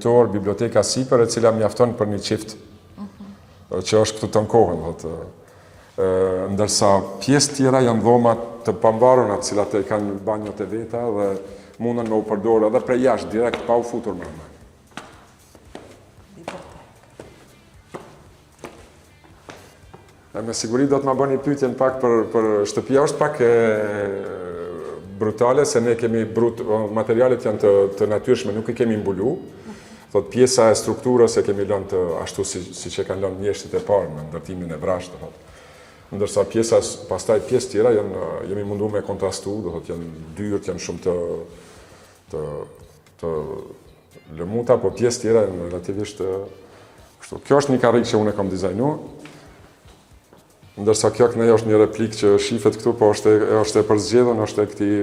Tor, biblioteka sipër e cila mjafton për një çift që është këtu tënë kohën, thotë. Ndërsa pjesë tjera janë dhoma të pamvarura, të cilat e kanë banjot e veta dhe mundën me u përdorë edhe prej jashtë direkt pa u futur mrena. E me siguri do të ma bëni pyetjen pak për për shtëpia është pak e brutale se ne kemi brut materialet janë të të natyrshme, nuk i kemi mbulu. Thot pjesa e strukturës e kemi lënë të ashtu si siç e kanë lënë mjeshtrit e parë në ndërtimin e vrazhdë, thot. Ndërsa pjesa pastaj pjesë tjera janë jemi mundu me kontrastu, do thot janë dyert janë shumë të të të lëmuta, po pjesë tjera janë relativisht kështu. Kjo është një karrikë që unë e kam dizajnu, ndërsa kjo kënej është një replikë që shifet këtu, po është e, është e përzgjedhun, është e këtij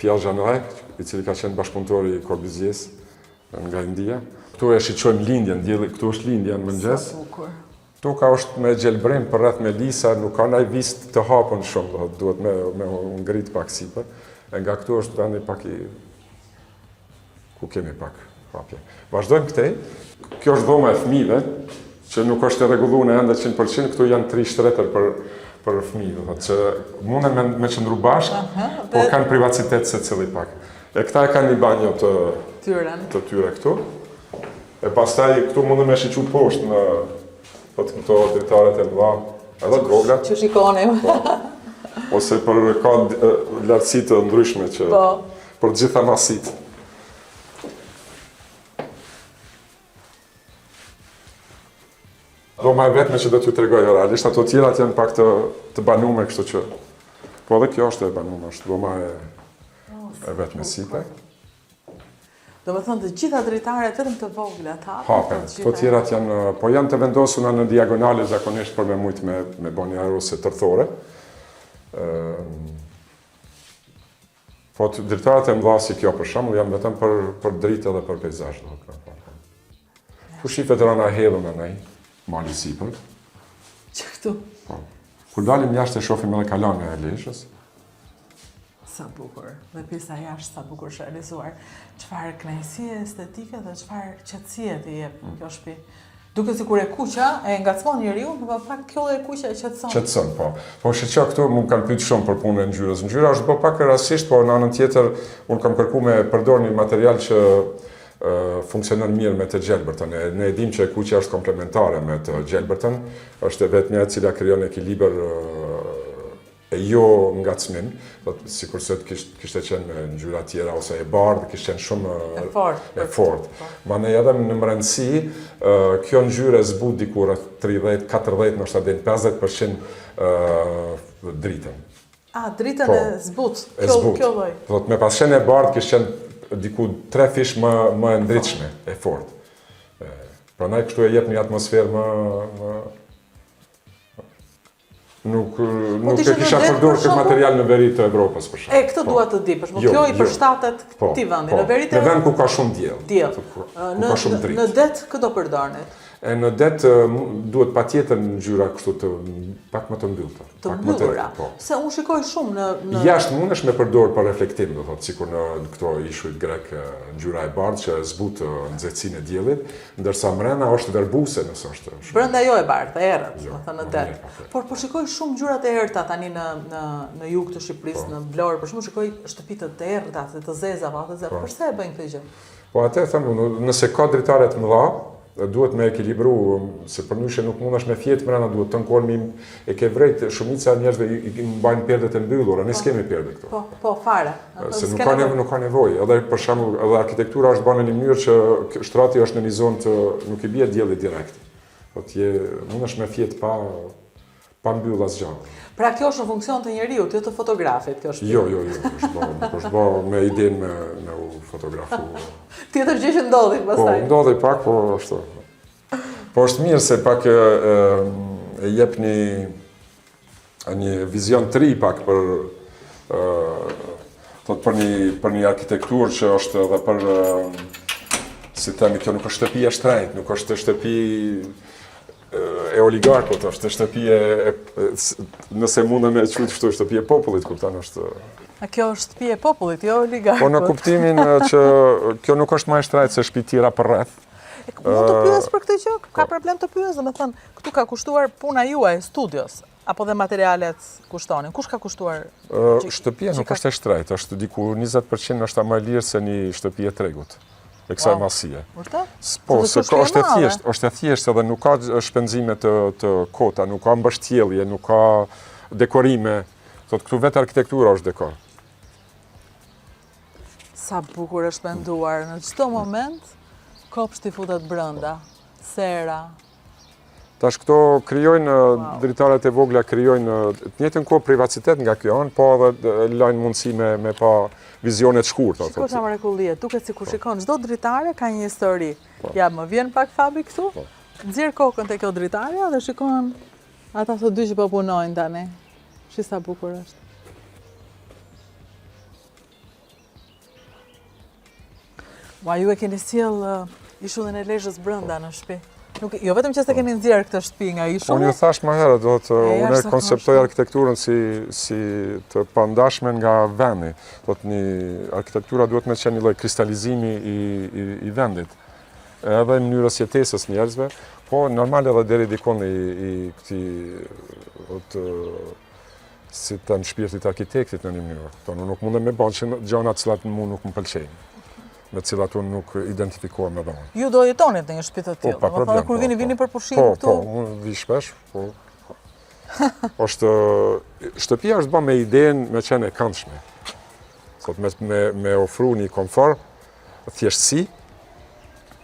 Pierre Jeanneret, i cili ka qenë bashkëpunëtor i Corbusiers nga India. Këtu e shiqojmë lindjen, dielli, këtu është lindja në mëngjes. Sa bukur. Toka është me gjelbrim përreth me lisa, nuk ka naj vistë të hapun shumë, do thotë, duhet me, me u ngrit pak sipër. E nga këtu është vendi pak i ku kemi pak hapje. Vazhdojmë këtej. Kjo është dhoma e fëmijëve, që nuk është e rregulluar ende 100%, këtu janë tri shtretër për për fëmijë, do thotë që munden me, me qëndru bashkë, po kanë privacitet secili pak. E këta e kanë një banjo të tyre, të tyre këtu. E pastaj këtu mundem me shiqu poshtë në po të këto dritaret e mëdha, edhe të vogla. Që shikonim. Po. Ose për ka lartësi të ndryshme që po. për të gjitha masitë. Dhoma e vetme që do t'ju tregoj realisht, ato tjerat janë pak të, të banume, kështu që... Po edhe kjo është e banume, është dhoma e, e vetme sipër. Domethënë të gjitha dritaret vetëm të vogla të hapen. Hapen. Këto tjerat janë, po janë të vendosura në diagonale zakonisht për me mujtë me, me bo një ajrosje tërthore. Po të dritaret e mëdha si kjo për shembull janë vetëm për për dritë edhe për peizazh, do të thotë. Ku shifet Rëna e Hedhun andej, mali sipër. Që këtu? Po. Kur dalim jashtë e shohim edhe kalanë e Lezhës. Sa bukur. Dhe pjesa jashtë sa bukur është realizuar. Çfarë kënaqësie estetike dhe çfarë qetësie të jep mm. kjo shtëpi. Duket sikur e kuqja e ngacmon njeriun, por në fakt kjo e kuqja e qetëson. Qetëson, po. Po shiqo këtu më kanë pyet shumë për punën e ngjyrës. Ngjyra është bë pak rastësisht, por në anën tjetër unë kam kërku me përdor një material që funksionon mirë me të gjelbërtën. Ne, ne e dimë që e kuqja është komplementare me të gjelbërtën, është e vetmja e cila krijon ekuilibër e jo ngacmim, do të sikurse të kishte, kishte qenë me ngjyra tjera ose e bardhë, kishte qenë shumë e fortë. E fortë. Po. Mandej edhe në mbrendësi, kjo ngjyrë e zbut diku rreth 30, 40, ndoshta deri në 50% dritën. A, dritën po, e zbut. E zbut. Kjo lloj. Do të me pas qenë e bardhë kishte qenë diku tre fish më më e ndritshme, e fortë. Prandaj kështu e jep një atmosferë më më Nuk, po nuk e kisha përdorur këtë material në veri të Evropës, për shembull. E, këtë po. dua të di, për shembull, jo, kjo i jo. përshtatet po, këtij vendi. Po, në veri të... Në vend ku ka shumë diell. Diell. Ku ka shumë dritë. Në det, kë do përdornit? E në det duhet patjetër ngjyra kështu të pak më të mbyllta. Të mbyllura. Po. Se unë shikoj shumë në në Jashtë mundesh me përdor për reflektim, do thotë, sikur në këto ishujt grek ngjyra e bardhë që zbut nxehtësinë e diellit, Ndërsa mrena është verbuse nëse është shumë. Brenda jo e bardhë, e errët, jo, do thënë në det. Por po shikoj shumë ngjyra të errëta tani në në në jug të Shqipërisë, po. në Vlorë, për shembull shikoj shtëpi të errëta, të zeza, apo të zeza. Po. Përse e bëjnë këtë gjë? Po atë e them unë, nëse ka dritare të mëdha, duhet me ekuilibru, se përndryshe nuk mundesh me fjet mrena, duhet të nkorë mi e ke vrejt, shumica e njerëzve i, i mbajnë perdet e mbyllura, ne po. s'kemi perde këtu. Po, po, fare. Se nuk ka nevojë, nuk ka nevojë. Edhe për shembull, edhe arkitektura është bërë në një mënyrë që shtrati është në një zonë të nuk i bie dielli direkt. Po ti mundesh me fjet pa pa mbyll asgjë. Pra kjo është në funksion të njeriut, jo të fotografit, kjo është. Jo, jo, jo, është bërë, nuk është bërë me idenë me me u fotografu. Tjetër gjë që ndodhi pastaj. Po, ndodhi pak, po ashtu. Po është mirë se pak e, e jep një një vizion të ri pak për thot për një për një arkitekturë që është edhe për si themi kjo nuk është shtëpi e shtrenjtë, nuk është shtëpi e oligarkut, është shtëpi e, e nëse mundem me e quajt kështu shtëpi e popullit, kupton, është. A kjo është shtëpi e popullit, jo oligarkut. Po në kuptimin që kjo nuk është më e shtrejtë se shtëpi tjera përreth. Mund të pyes për këtë gjë? Ka po. problem të pyes, domethënë, këtu ka kushtuar puna juaj, studios, apo dhe materialet kushtonin. Kush ka kushtuar? Shtëpia nuk është e shtrejtë, është diku 20% është më e lirë se një shtëpi e tregut e kësaj masie. Vërtet? Po, se ka është e thjeshtë, është e thjeshtë edhe nuk ka shpenzime të, të kota, nuk ka mbështjellje, nuk ka dekorime. Thotë, këtu vetë arkitektura është dekor. Sa bukur është menduar, në çdo moment, kopshti futet brenda, sera. Tash këto krijojnë dritaret e vogla, krijojnë të njëjtën kohë privacitet nga kjo anë, po edhe lajnë mundësi me, me pa vizione të shkurta. Shiko sa mrekullie, duket sikur po. shikon, çdo dritare ka një histori. Po. Ja, më vjen pak Fabi këtu, po. nxjerr kokën te kjo dritarja dhe shikon ata të dy që po punojnë tani. Shi sa bukur është. Ua, ju e keni sjellë uh, ishullin e Lezhës brenda në shtëpi. Nuk, jo vetëm që s'e keni nxjerrë këtë shtëpi nga ishulli. Unë ju thashë më herët, do të unë e konceptoj arkitekturën si si të pandashme nga vendi. Do të një arkitektura duhet me qenë një lloj kristalizimi i i, i vendit. Edhe i mënyrës jetesës njerëzve, po normal edhe deri dikun i i këtij do të si të them shpirtit të arkitektit në një mënyrë. Thotë, unë nuk mundem me ba gjana të cilat mu nuk më pëlqejnë, me të cilat unë nuk identifikohem edhe unë. Ju do jetonit në një shtëpi të po, tillë, po, pa problem, kur vini, po, vini për pushim po, këtu? Po, po, unë vi shpesh, po. është, shtëpia është ba me idenë me qenë e këndshme. Thotë, me, me, me ofru një komfort, thjeshtësi,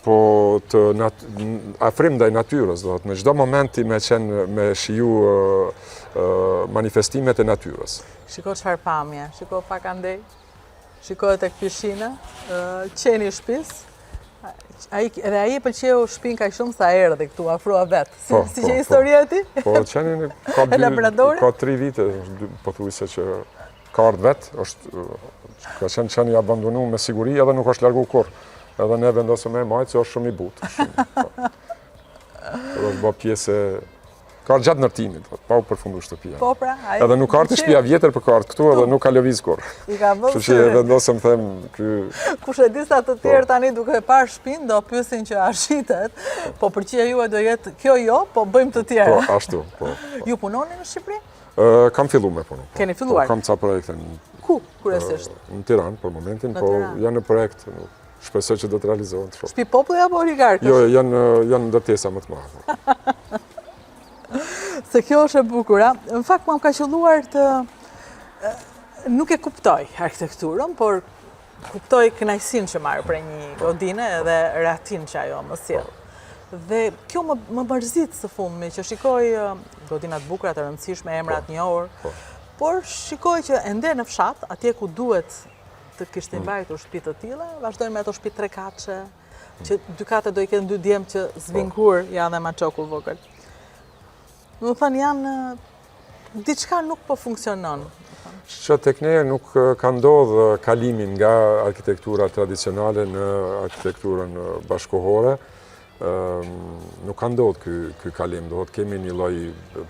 po të nat, afrim ndaj natyrës, do thotë, në çdo moment ti me qenë me shiju manifestimet e natyrës. Shiko çfarë pamje, shiko pak andej, shiko e tek pishina, qeni i shtëpisë, Ai, edhe ai e pëlqeu shpinë kaq shumë sa erdhi këtu, afrua vetë. Si, po, si po, që po. historia e tij? Po, qeni ka, dy, ka tri vite, pothuajse që Ka ardhë vetë, është, ka qenë qen i abandonu me siguri edhe nuk është largu kurrë. Edhe ne vendosëm me e majtë se është shumë i butë. Shumë, po. Edhe është bë pjesë e... Ka ardhë gjatë ndërtimit, po, pa u përfundu shtëpia. Po pra, ai... Edhe nuk ka ardhë te shtëpia vjetër, por ka ardhë këtu edhe nuk ka lëviz kurrë. I ka vënë Kështu që e vendosëm them ky... Kush e di sa të tjerë po. tani duke e parë shpinë, do pyesin që a shitet, po përgjigja juaj do jetë kjo jo, po bëjmë të tjera. Po, ashtu, po. po. Ju punoni në Shqipëri? Kam fillu me punu. Po. Keni filluar? Po, kam ca projekte. Ku, kryesisht? Në Tiranë, për momentin, po janë në projekt, shpresoj që do të realizohen. Shpi populli apo oligarkësh? Jo, janë, janë ndërtesa më të mëdha. Se kjo është e bukur, a? Në fakt, më ka qëlluar të... Nuk e kuptoj arkitekturën, por kuptoj kënaqësinë që marr prej një godine edhe rehatinë që ajo më sjell. Dhe kjo më, më mërzit së fundmi që shikoj godina të bukura të rëndësishme, emra të po, njohur, po. por shikoj që ende në fshat, atje ku duhet të kishte mm. mbajtur shtëpi të tilla, vazhdojnë me ato shtëpi trekatëshe, mm. që dy kate do i kenë dy djem që s'vijnë po. kurrë, ja dhe maçoku vogël. Domethënë janë, diçka nuk po funksionon. Që tek ne nuk ka ndodhë kalimin nga arkitektura tradicionale në arkitekturën bashkëkohore, nuk ka ndodhë ky, ky kalim, do thotë kemi një lloj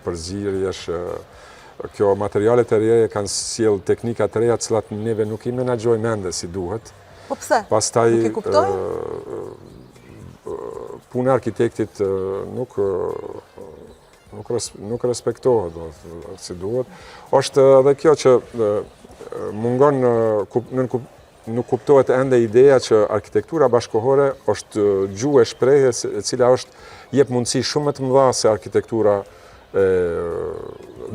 përzierjesh, kjo materialet e reja kanë sjellë teknika të reja, të cilat neve nuk i menaxhojmë ende si duhet. Po pse? Pastaj, nuk i kuptojmë? Puna e arkitektit nuk nuk nuk respektohet do si duhet. Është edhe kjo që mungon nën nuk kuptohet ende ideja që arkitektura bashkëkohore është gjuhë e shprehjes e cila është jep mundësi shumë më të mëdha se arkitektura e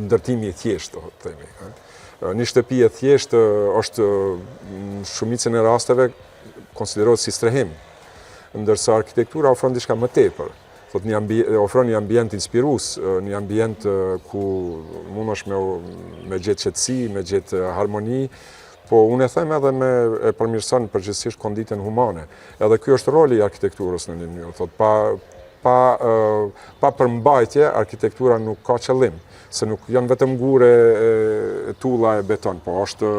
ndërtimi i thjeshtë, do të themi. Një shtëpi e thjeshtë është në shumicën e rasteve konsiderohet si strehim. Ndërsa arkitektura ofron diçka më tepër. Thot një ambi, ofron një ambient inspirues, një ambient ku mundesh me me gjetë qetësi, me gjetë harmoni, po unë e them edhe me e përmirëson përgjithsisht konditën humane. Edhe ky është roli i arkitekturës në një mënyrë, thot pa pa pa përmbajtje arkitektura nuk ka qëllim, se nuk janë vetëm gurë e tulla e beton, po është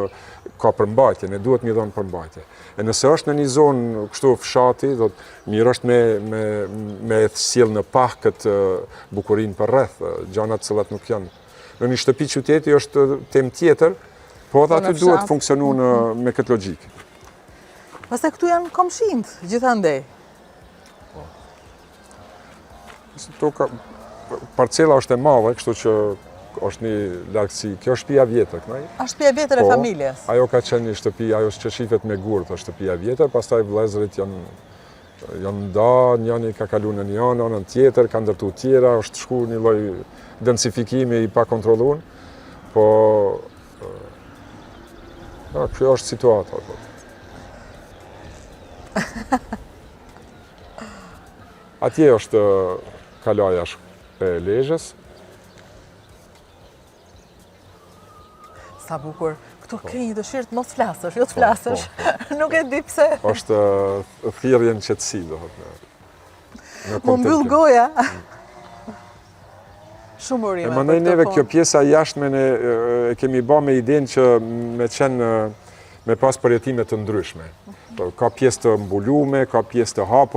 ka përmbajtje, ne duhet me i dhënë përmbajtje. E nëse është në një zonë kështu fshati, do të mirë është me, me, me sjell në pah këtë bukurinë përreth, gjanat të cilat nuk janë. Në një shtëpi qyteti është temë tjetër. Po edhe aty duhet funksionu në, me këtë logjikë. Pastaj këtu janë komshinjtë, gjithandej. Po. Toka, parcela është e madhe, kështu që është një largësi. Kjo është shtëpia vjetër, kënaj? A shtëpia vjetër e po, familjes? Ajo ka qenë një shtëpi, ajo që shifet me gurë, është shtëpia vjetër, pastaj vëllezërit janë janë nda, njëni ka kalu në një anë, anën tjetër, ka ndërtu tjera, është shku një lloj densifikimi i pakontrollun, po a, kjo është situata. Po. Atje është kalaja e Lezhës. Sa bukur. Këtu po. ke një dëshirë të mos flasësh, jo të po, flasësh. Po, Nuk e di pse. Është thirrje në qetësi, do thotë. M'u mbyll goja. Mm. Shumë urime. E mandej neve kjo pjesa jashtme ne e kemi ba me idenë që me qenë me pas përjetime të ndryshme. Mhm. Ka pjesë të mbulume, ka pjesë të hapur.